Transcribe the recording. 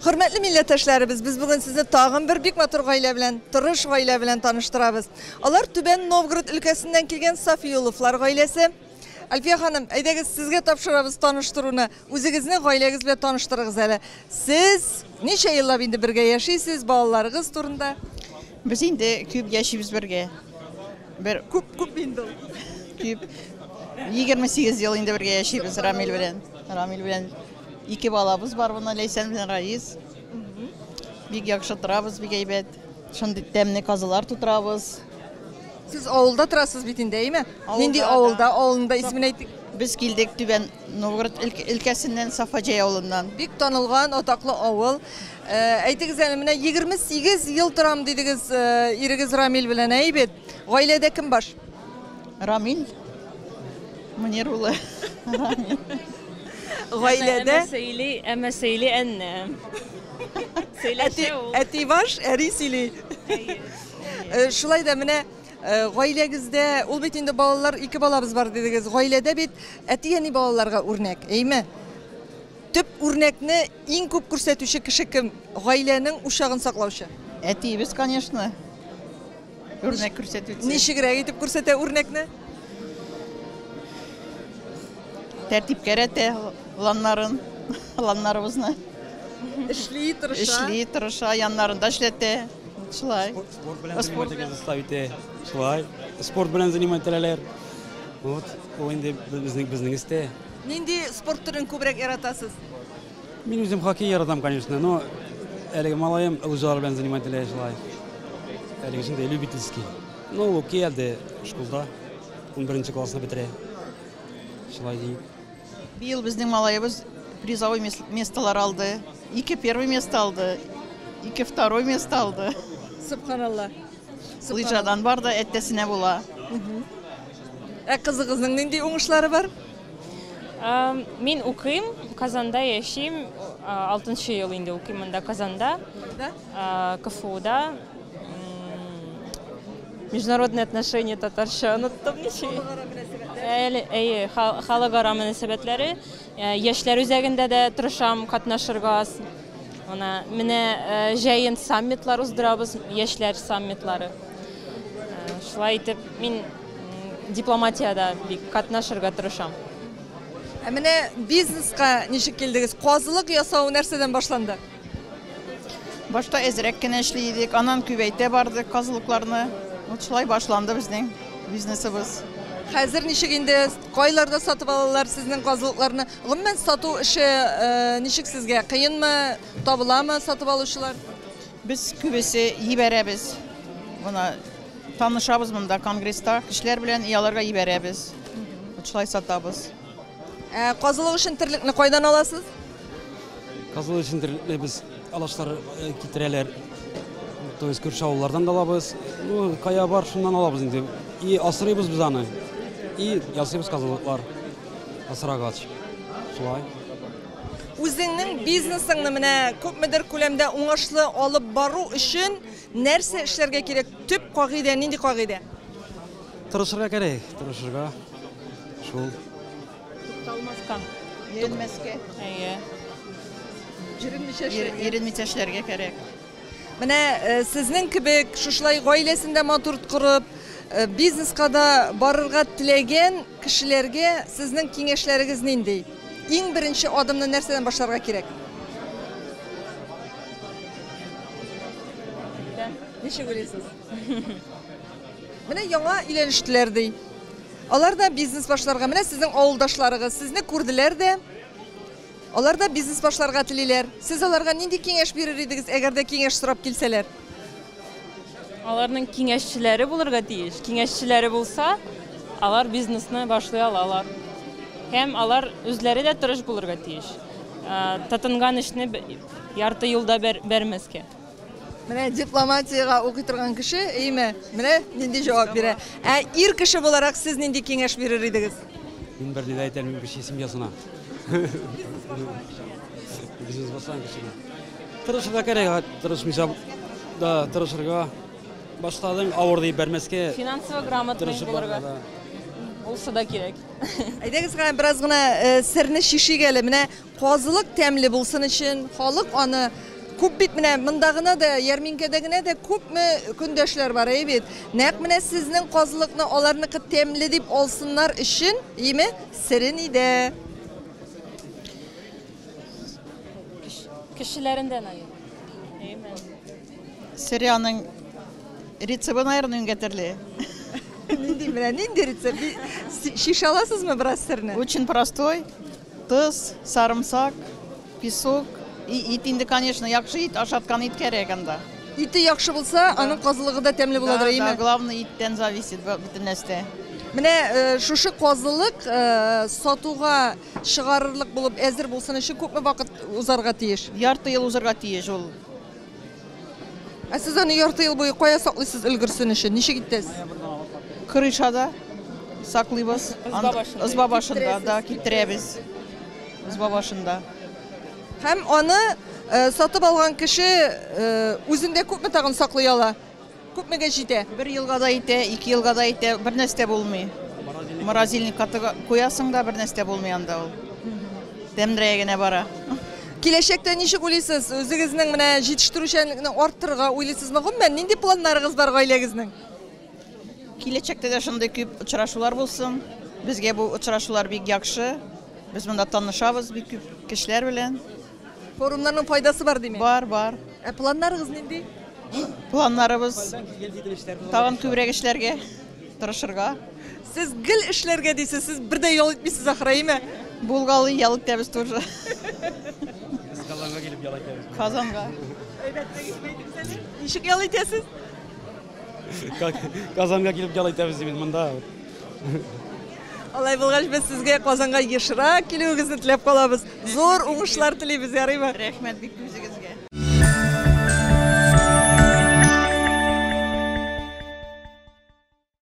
Хөрмәтле милләттәшләребез, без бүген сезне тагын бер бик матур гаилә белән, тырыш гаилә белән таныштырабыз. Алар Түбән Новгород өлкәсеннән килгән Сафиулловлар гаиләсе. Альфия ханым, әйдәгез, сезгә тапшырабыз таныштыруны. Үзегезне гаиләгез белән таныштырыгыз әле. Сез ничә еллап инде бергә яшисез, балаларыгыз турында? Без инде күп яшибез бергә. Бер күп күп инде ул. Күп. 28 ел инде бергә яшибез Рамил белән. Рамил белән ике балабыз бар моны, Ләйсән белән Раис. Бик яхшы торабыз, бик әйбәт. Шундый тәмле казылар тутырабыз. Сез авылда торасыз бит инде, әйеме? Нинди авылда? Авылның да исемен әйтик. Без килдек Түбән Новгород өлкәсеннән, Сафаҗай авылыннан. Бик танылган, атаклы авыл. Әйтегез әле, менә 28 ел торам дидегез ирегез Рамил белән, әйе бит? Гаиләдә кем баш? Рамил Мөнир улы. Рамил. Гаиләдә Әмма сөйли, әмма сөйли әннәм. Сөйләшә ул. Әти баш, әри сөйли. Шулай да менә гаиләгездә, ул бит инде балалар, ике балабыз бар дидегез. Гаиләдә бит әти-әни балаларга үрнәк, әйме? Төп үрнәкне иң күп күрсәтүче кеше кем? Гаиләнең учагын саклаучы. Әтиебез, конечно. Үрнәк күрсәтүче. Ничегрәк итеп күрсәтә үрнәкне? Тәртипкә рәтә ланнарын, ланнарыбызны. Эшли, тырыша. Эшли, тырыша, яннарында эшләтә. Шулай. Спорт белән занимать заставить итә. Шулай. Спорт белән занимать итәләр. Вот, ул инде безнең безнең истә. Нинди спорт төрен күбрәк яратасыз? Мин үзем хоккей яратам, конечно, но әлеге малаем лыжалар белән занимать итә шулай. Әлеге шундый любительский. Ну, ул укый әле школда. 11 классны бетерә. Шулай ди. Быел безнең малаебыз призовой местолар алды. Ике первый место алды, ике второй место алды. Субханалла. Лыжадан бар да әттәсенә була. Ә кызыгызның нинди уңышлары бар? Мин укыйм, Казанда яшим, алтынчы ел инде укыйм монда Казанда. КФУда. Международные отношения татарча оныттым ничек. Әле, әйе, халыкара мөнәсәбәтләре. Яшьләр үзәгендә дә тырышам катнашырга. Менә менә җәен саммитлар уздырабыз, яшьләр саммитлары. Шулай итеп, мин дипломатиядә бик катнашырга тырышам. Ә менә бизнеска ничек килдегез? Казылык ясау нәрсәдән башланды? Башта әзрәк кенә эшли идек, аннан күбәйтә бардык казылыкларны. Вот шулай башланды безнең бизнесыбыз. Хәзер ничек инде, кайларда сатып алалар сезнең казылыкларны? Гомумән, сату эше ничек сезгә? Кыенмы, табыламы сатып алучылар? Без күбесе җибәрәбез. Мына танышабыз монда конгресста кешеләр белән, и аларга җибәрәбез. Вот шулай сатабыз. Ә казылык өчен терлекне кайдан аласыз? Казылык өчен терлекне без алашлар китерәләр. То есть күрше авыллардан да алабыз. Ну, кая бар, шуннан алабыз инде. И асрыйбыз без аны. И ясыйбыз казылыклар. Асрагач. Шулай. Үзеңнең бизнесыңны менә күпмедер күләмдә уңышлы алып бару өчен нәрсә эшләргә кирәк? Төп кагыйдә нинди кагыйдә? Тырышырга кирәк, тырышырга. Шул. Тукталмаска. Иренмәскә. Әйе. Иренмичә эшләргә. Иренмичә эшләргә кирәк. Менә сезнең кебек шушылай гаиләсен дә матур корып, бизнеска да барырга теләгән кешеләргә сезнең киңәшләрегез нинди? Иң беренче адымны нәрсәдән башларга кирәк? Ничек уйлыйсыз? Менә яңа өйләнештеләр ди. Алар да бизнес башларга, менә сезнең авылдашларыгыз, сезне күрделәр дә, алар да бизнес башларга телиләр. Сез аларга нинди киңәш бирер идегез, әгәр дә киңәш сорап килсәләр? Аларның киңәшчеләре булырга тиеш. Киңәшчеләре булса, алар бизнесны башлый алалар. Һәм алар үзләре дә тырыш булырга тиеш. Тотынган эшне ярты юлда бәрмәскә. Менә дипломатиягә укый торган кеше, әйеме? Менә нинди җавап бирә. Ә ир кеше буларак сез нинди киңәш бирер идегез? Мин берни дә әйтә алмыйм кеше семьясына. Бизнес башлаган кешегә. Тырышырга кирәк, тырышмыйча да тырышырга. Башладың, авыр дип бәрмәскә. Финансово грамотный булырга. Булса да кирәк. Әйдәгез генә бераз гына серне чишик әле. Менә казылык тәмле булсын өчен, халык аны Күп бит менә монда гына да, ярминкәдә генә дә күпме көндәшләр бар, әйе бит. Нәкъ менә сезнең казылыкны аларныкы тәмле дип алсыннар өчен, име, сере нидә? Кешеләрендә, наверное. Әйеме? Сере аның рецебы, наверное, үнгәтерле. Нинди менә, нинди рецепт? Шиша аласызмы бераз серне? Очень простой. Тоз, сарымсак, песок. И ит инде, конечно, яхшы ит, ашаткан ит кәрәк анда. Ите яхшы булса, аның казылыгы да тәмле буладыр, Да, әйеме? да, главное иттән зависит бөтен нәрсә. Менә шушы казылык сатуга чыгарырлык булып әзер булсын өчен күпме вакыт узарга тиеш? Ярты ел узарга тиеш ул. Ә сез аны ярты ел буе кая саклыйсыз өлгерсен өчен? Ничек итәсез? Крышада саклыйбыз. Ызба башында. Ызба башында, да, киптерәбез. Ызба башында. Һәм аны сатып алган кеше үзендә күпме тагын саклый ала? Күпмегә җитә? Бер елга да итә, 2 елга да итә, бер нәрсә булмый. Морозильникка куясың да, бер нәрсә булмый анда ул. Тәмлерәк генә бара. Киләчәктә ничек уйлыйсыз? Үзегезнең менә җитештерүчәнлекне арттырырга уйлыйсызмы? Гомумән, нинди планнарыгыз бар гаиләгезнең? Киләчәктә дә шундый күп очрашулар булсын. Безгә бу очрашулар бик яхшы. Без монда танышабыз бик күп кешеләр белән. Форумнарның файдасы бар димәк? Бар, бар. Ә планнарыгыз нинди? Планнарыбыз тагын күбрәк эшләргә тырышырга. Сез гел эшләргә дисез, сез бер дә ял итмисез ахры, әйеме? Булгалы ял итәбез тоже. Без Казанга килеп ял итәбез. Казанга. Ничек ял итәсез? Казанга килеп ял итәбез дибез монда. Алай булгач, без сезгә Казанга ешрак килүегезне теләп калабыз. Зур уңышлар телибез, ярыймы? Рәхмәт бик күп.